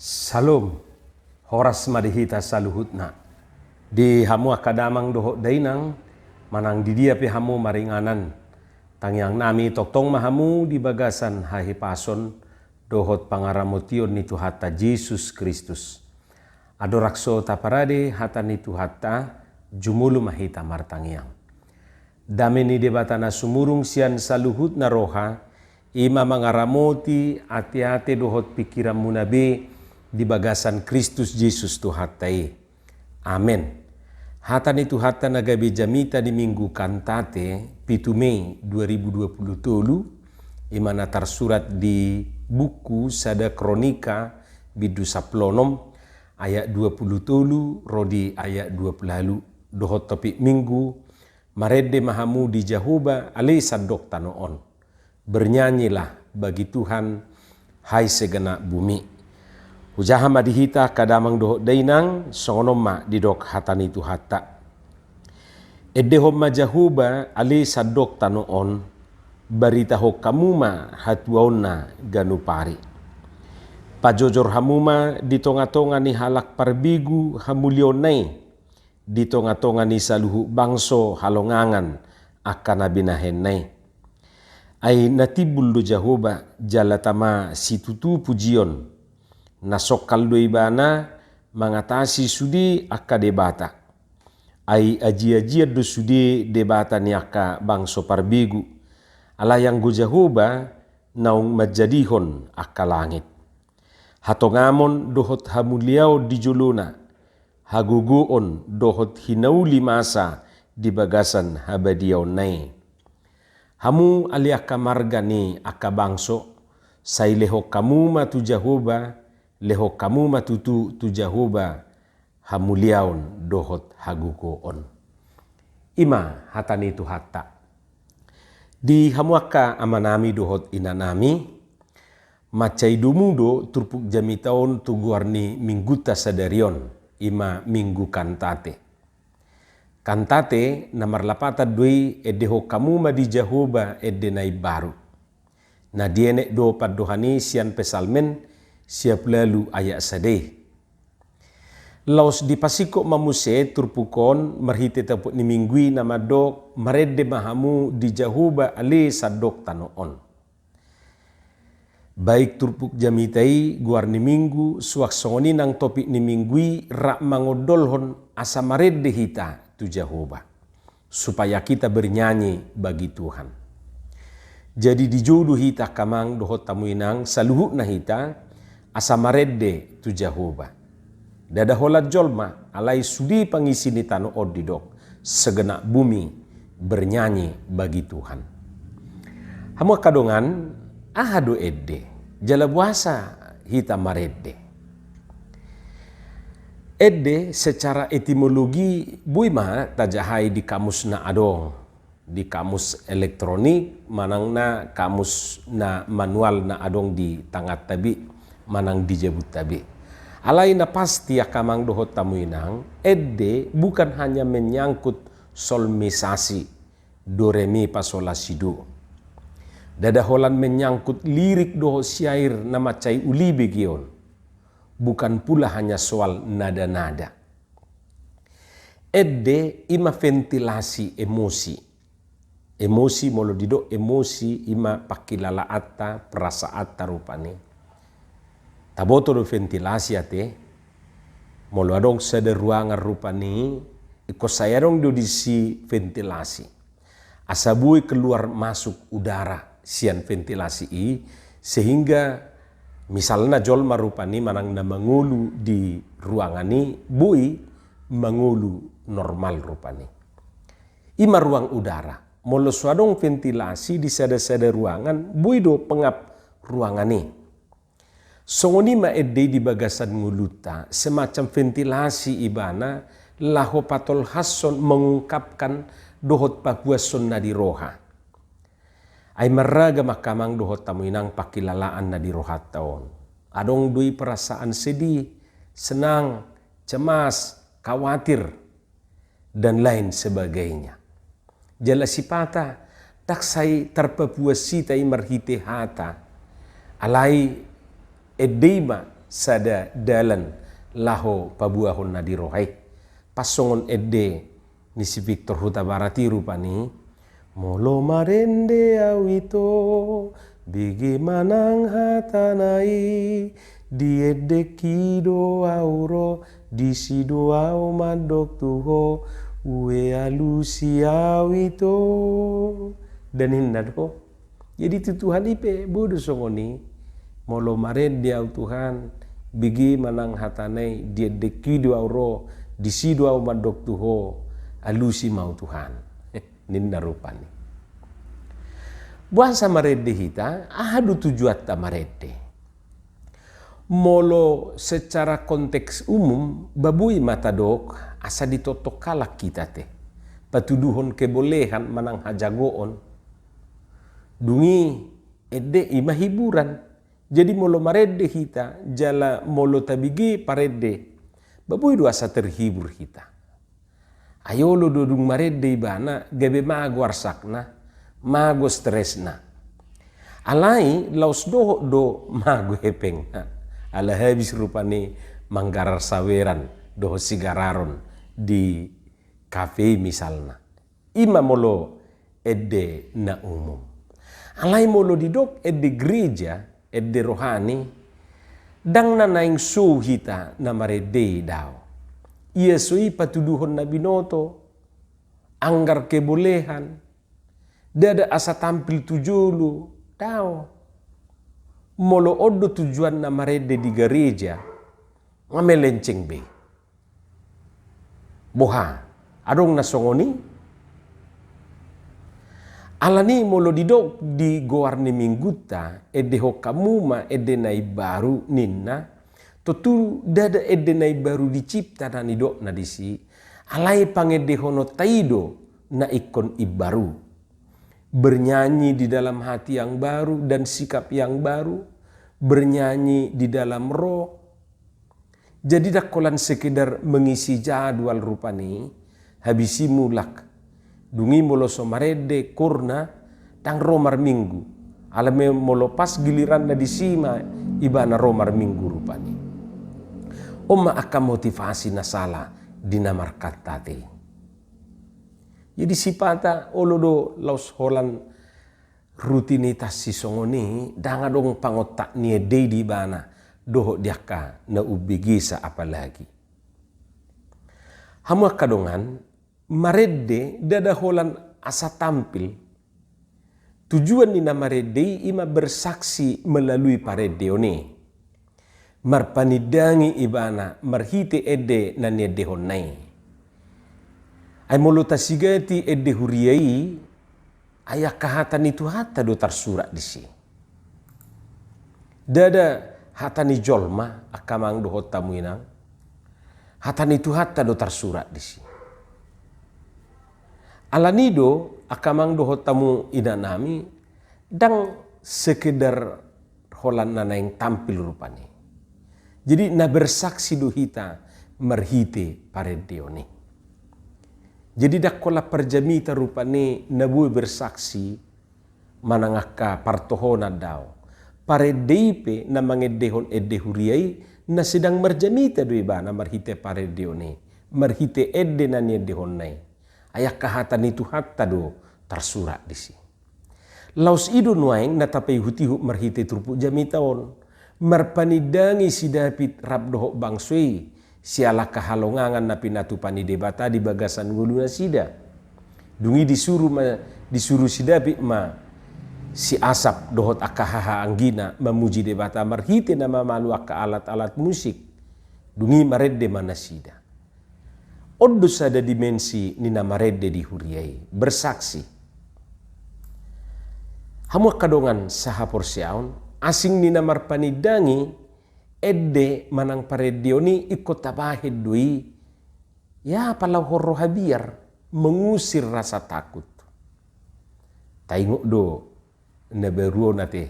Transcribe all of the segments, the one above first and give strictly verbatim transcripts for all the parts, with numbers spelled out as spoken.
Salom. Horas ma di hita saluhutna. Di hamu angka damang dohot dainang, manang di dia pe hamu maringanan, tangiangnami tongtong ma hamu di bagasan hahipason dohot pangaramotion ni Tuhanta Jesus Kristus. Andorang so taparade hata ni Tuhanta, jumolo ma hita martangiang. Dame ni Debata na sumurung sian saluhutna roha, i ma mangaramoti ateate dohot pingkiranmuna be di bagasan Kristus Jesus Tuhanta i. Amen. Hata ni Tuhanta na gabe jamita di Minggu Kantate, pitu Mei dua ribu dua puluh tolu, i ma na tarsurat di buku Sada Kronika bindu sampulu onom, ayat dua puluh tolu ro di ayat dua puluh ualu, dohot topik Minggu: Marende ma hamu di Jahowa ale sandok tano on. Bernyanyilah bagi Tuhan, hai segenap bumi. Hujaha ma di hita angka damang dohot dainang, songon on ma didok hata ni Tuhanta. Endehon ma Jahowa ale sandok tano on, baritahon hamu ma hatuaonna ganup ari. Pajojor hamu ma di tongatonga ni halak parbegu hamuliaonna i, di tongatonga ni saluhut bangso halongangan angka na binahenna i. Ai na timbul do Jahowa, jala tama situtu pujion. Na songkal do Ibana mangatasi sude angka debata. Ai ajiajian do sude debata ni angka bangso parbegu. Alai anggo Jahowa naung manjadihon angka langit. Hatongamon dohot hamuliaon di jolona, hagogoon dohot hinauli masa di bagasan habadiaonna i. Hamu ale angka marga ni angka bangso, sai lehon hamu ma tu Jahowa, lehon hamu ma tutu tu Jahowa hamuliaon dohot hagogoon. I ma hata ni Tuhanta. Di hamu angka amanami dohot inanami, mansai domu do turpuk jamita on tu goar ni Minggunta sadari on, i ma Minggu Kantate. Kantate na marlapatan do i: Endehon hamu ma di Jahowa ende na imbaru. Na dienet do pandohan i sian Psalmen sia pulu ualu ayat sada i. Laos dipasingkop ma muse turpuk on marhite topik ni Minggu i na mandok: Marende ma hamu di Jahowa ale sandok tano on. Baik turpuk jamita i, goar ni Minggu, suang songon i nang topik ni Minggu i, rap mangondolhon asa marende hita tu Jahowa, supaya kita bernyanyi bagi Tuhan. Jadi dijou do hita angka amang dohot hamu inang, saluhutna hita, asa marende tu Jahowa. Ndada holan jolma, alai sude pangisi ni tano on didok, segenap bumi bernyanyi bagi Tuhan. Hamu angka dongan, aha do ende? Jala boasa hita marende? Ende secara etimologi boi ma tajahai di kamus na adong, di kamus elektronik, manang na kamus na manual na adong di tanganta be, manang di jabunta be. Alai na pasti angka amang dohot hamu inang, ende bukan hanya menyangkut solmisasi, do re mi fa sol la si do. Ndada holan menyangkut lirik dohot syair na mansai uli begeon. Bukan pula hanya soal nada-nada. Ende i ma ventilasi emosi. Emosi, molo didok emosi, i ma pangkilalaanta, perasaanta rupani. Taboto do ventilasi ate, molo adong sada ruangan rupani, ingkon sai adong do disi ventilasi. Asa boi keluar masuk udara sian ventilasi i, sehingga misalna jolma rupani manang na mangolu di ruangan i boi mangolu normal rupani. I ma ruang udara. Molo so adong ventilasi di sada-sada ruangan, boi do pengap ruangan i. Songon i ma ende i di bagasan ngolunta, semacam ventilasi ibana, laho patolhashon, mengungkapkan dohot papuashon na di roha. Ai marragam angka amang dohot hamu inang pangkilalaan na di rohanta on. Adong do i perasaan sedih, senang, cemas, khawatir, dan lain sebagainya. Jala sipata, ndang sai tarpapuas hita i marhite hata. Alai ende i ma sada dalan laho paboahon na di roha i. Pas songon ende ni si Victor Hutabarat i rupani, molo marende au ito, bege manang hatana i, di endengki do au ro, disi do au mandok tu ho, ue alusi au ito. Dan ninna do. Jadi tu Tuhan i pe boi do songon i, molo marende au Tuhan, bege manang hatana i, di endengki do au ro, disi do au mandok tu ho, alusi ma au Tuhan. Ninna rupani. Boasa marende hita, aha do tujuanta marende? Molo secara konteks umum, babui ma tadok asa ditoktok halak hita te. Patuduhon kebolehan manang hajagoon. Dungi ende i ma hiburan. Jadi molo marende hita, jala molo tabege parende, babui do asa terhibur hita. Ai olo do dung marende ibana, gabe mago arsakna, mago stresna. Alai laos dohot do mago hepengna. Ala habis rupani manggarar saweran, dohot sigararon di kafe misalna. I ma molo ende na umum. Alai molo didok ende gereja, ende rohani, ndang na naeng sou hita na marende i dao. Ia so i patuduhon na binoto, anggar kebolehan, ndada asa tampil tu jolo, dao. Molo on do tujuan na marende di gareja, nga melenceng be. Boha, adong na songon i? Alani molo didok di goar ni minggunta, endehon hamu ma ende na imbaru ninna, tontu ndada ende na imbaru dicipta na nidokna disi, alai pangendehononta i do na ingkon imbaru. Bernyanyi di dalam hati yang baru dan sikap yang baru, bernyanyi di dalam roh. Jadi ndang holan sekedar mengisi jadwal rupani, habis i mulak. Dung i molo so marende korna, ndang ro marminggu. Alai molo pas giliranna disi ma ibana ro marminggu rupani. On ma angka motivasi na sala di na markatahon i. Jadi sipata olo do laos holan rutinitas sisongon i, ndang adong pangontak ni ende i di ibana, dohot di angka na umbegesa apalagi. Hamu angka dongan, marende ndada holan asa tampil. Tujuan ni na marende i ima bersaksi melalui parendeon i. Marpanindangi ibana marhite ende na niendehonna i. Ai molo tasigati ende huria i, ai angka hata ni Tuhanta do tarsurat disi. Ndada hata ni jolma, angka amang dohot hamu inang, hata ni Tuhanta do tarsurat disi. Alani do, angka amang dohot hamu inanami, ndang sekedar holan na naeng tampil rupani. Jadi na bersaksi do hita marhite parendeon i. Jadi ndang holan parjamita rupani na boi bersaksi manang angka partohonan dao. Parende i pe na mangendehon ende huria i na sedang marjamita do ibana marhite parendeon i, marhite ende na niendehonna i. Ai angka hata ni Tuhanta do tarsurat disi. Laos i do nuaeng na tapaihutihut marhite turpuk jamita on. Marpanindangi si David rap dohot bangso i, siala angka halongangan na pinatupa ni Debata di bagasan ngolunasida. Dung i disuru ma, disuru si David ma si Asap dohot angka hahaanggina mamuji Debata marhite na mamalu angka alat-alat musik. Dung i marende ma nasida. On do sada dimensi ni na marende di huria i, bersaksi. Hamu angka dongan sahaporseaon, asing ni na marpanindangi ende manang parendeon i ingkon tabahen do i, ya, palauhon roha biar, mengusir rasa takut. Taingot do na baru on ate.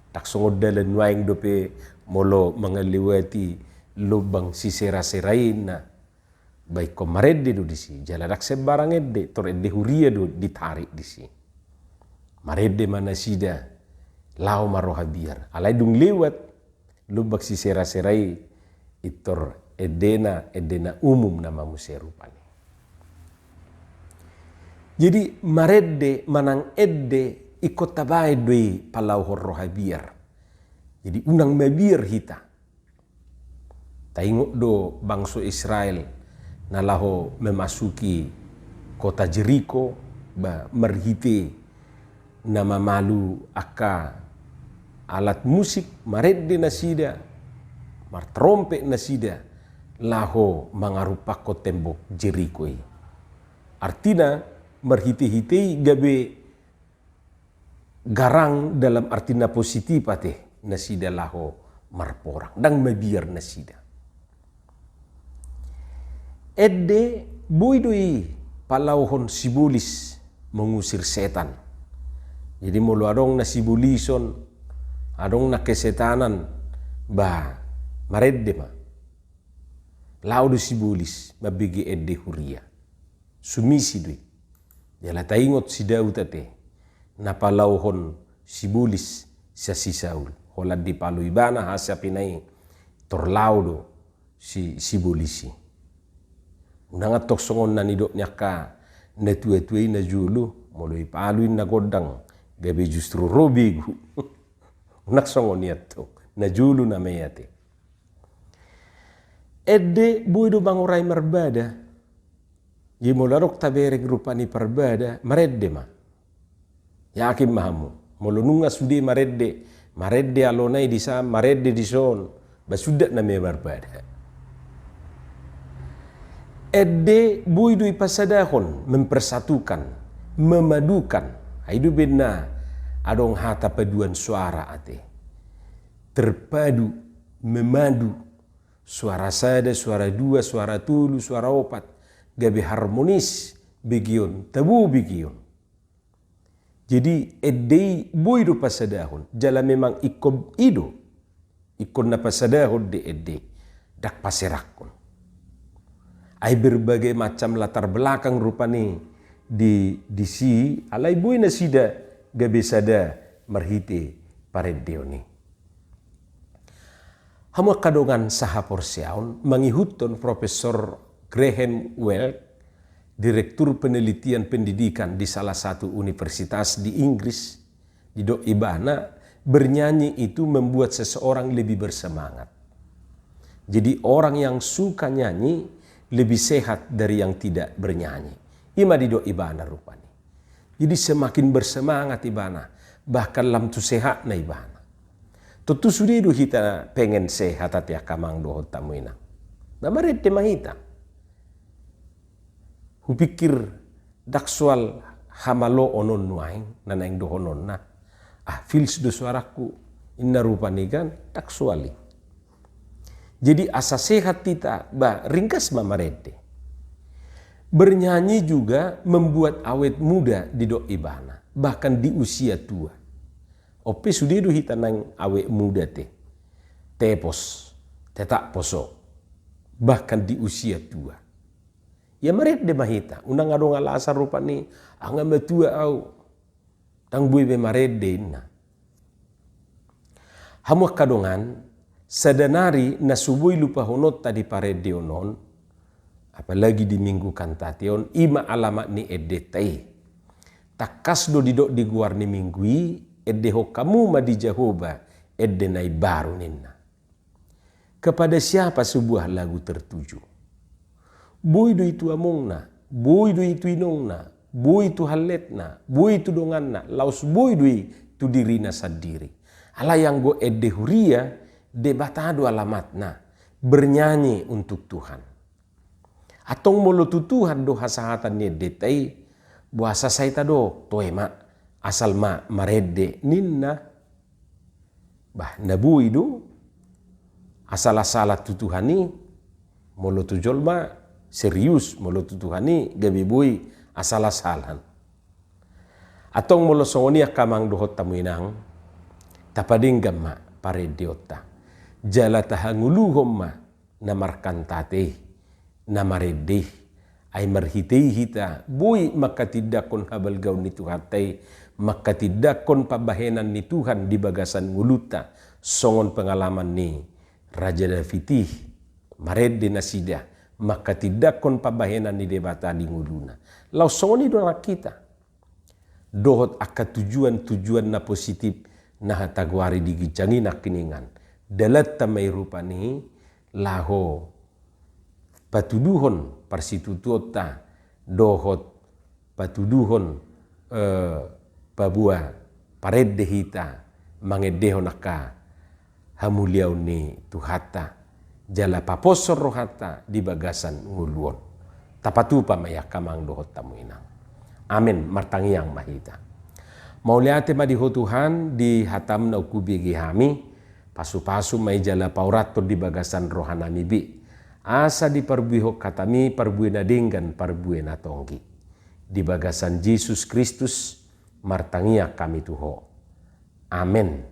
Ndang songon dalan nuaeng dope molo mangalewati lobang sisera-sera i na. Ba ingkon marende do disi, jala ndang sembarang ende, tor ende huria do ditarik disi. Marende ma nasida, laho ma roha biar. Alai dung lewat, lumbang sisera-sera i, pintor endena, endena umum nama muse rupani. Jadi marende manang ende ingkon tabaen do i palaohon roha biar. Jadi unang mabiar hita. Taingot do bangso Israel na laho memasuki kota Jeriko, ba marhite na mamalu angka alat musik, marende nasida, martarompet nasida, laho mangarumpakkon tembok Jeriko i. Artina marhite-hite i gabe garang dalam arti na positif ate nasida laho marporang, ndang mabiar nasida. Ende boi do i palaohon sibolis mengusir setan. Jadi molo adong na sibolison, adong na kesetanan, ba marende ma. Laho do sibolis mambege ende huria. Sumisi do i. Jala taingot si Daud ate na palaohon sibolis sian si Saul. Holan dipalo ibana hasapina i, tor laho do si, sibolis i. Unang antong songon na nidok ni angka na tua-tua i, na jolo molo ipalo i na gondang, gabe justru ro begu. Unang songon i antong, na jolo nama i ate. Ende boi do mangorai marbada. Jadi molo adong tabereng rupani parbada, marende ma. Yakin ma hamu, molo nunga sude marende, marende alona i disa, marende dison, ba sundat nama i marbada. Ende boi do ipasadahon, mempersatukan, memadukan. Ai do umbahen na adong hata paduan suara ate. Terpadu, memadu. Suara sada, suara dua, suara tolu, suara opat, gabe harmonis bege on, tabo bege on. Jadi ende i boi do pasadahon, jala memang ingkon i do, ingkon na pasadahon do ende, ndang paserangkon. Ai berbagai macam latar belakang rupani di, disi, alai boi nasida gabe sada marhite parendeon i. Hamu angka dongan sahaporseaon, mangihuthon Profesor Graham Welch, Direktur Penelitian Pendidikan di salah satu universitas di Inggris, didok ibana, bernyanyi itu membuat seseorang lebih bersemangat. Jadi orang yang suka nyanyi lebih sehat dari yang tidak bernyanyi. I ma didok ibana rupani. Jadi semakin bersemangat ibana, bahkan lam tu sehatna ibana. Tontu sude do hita pengen sehat ate angka amang dohot hamu inang. Na marende ma hita. Hupikir ndang soal hamaloon on nuaeng na naeng dohononna. Ah, fals do suarangku, inna rupani kan, ndang soal i. Jadi asa sehat hita, ba ringgas ma marende. Bernyanyi juga membuat awet muda didok ibana, bahkan di usia tua. On pe sude do hita naeng awet muda ate. Tepos, tetap poso. Bahkan di usia tua. Ia marende ma hita, unang adong alasan rupani, ah nga matua au. Ndang boi be marende inna. Hamu angka dongan, sada nari na so boi lupahononta di parendeon on, apalagi di Minggu Kantate on, i ma alamat ni endenta i. Tangkas do didok di goar ni minggu i, endehon hamu ma di Jahowa ende na imbaru ninna. Kepada siapa sebuah lagu tertuju? Boi do i tu amongna, boi do i tu inongna, boi tu halletna, boi tu donganna, laos boi do i tu dirina sandiri. Alai anggo ende huria, Debata do alamatna, bernyanyi untuk Tuhan. Antong molo tu Tuhan do hasahatan ni endenta i, boasa sai tadok, toe ma, asal ma marende ninna. Bah, na boi do, asal-asalan tu Tuhan i, molo tu jolma serius, molo tu Tuhan i gabe boi asal-asalan. Antong molo songon i angka amang dohot hamu inang, tapadenggan ma parendeonta. Jala tahangoluhon ma na markantate i, na marende i, ai marhite i hita boi mangkatindangkon habalgaon ni Tuhanta i, mangkatindangkon pambahenan ni Tuhan di bagasan ngolunta, songon pengalaman ni Raja David i, marende nasida manghatindanghon pambahenan ni Debata di ngoluna. Laos songon i do nang hita. Dohot angka tujuan-tujuan na positif na tagoari di ginjang i nangkiningan. Dalanta ma i rupani laho patuduhon parsitutuonta dohot patuduhon, eh, paboa parende hita mangendehon angka hamuliaon ni Tuhanta jala paposhon rohanta di bagasan ngolu on. Tapatupa ma i angka amang dohot hamu inang. Amen. Martangiang ma hita. Mauliate ma di Ho Tuhan di hatam na hubege hami. Pasupasu ma i jala paurathon di bagasan rohanami be, asa diparbuehon hatami parbue na denggan, parbue na tonggi. Di bagasan Jesus Kristus martangiang hami tu Ho. Amen.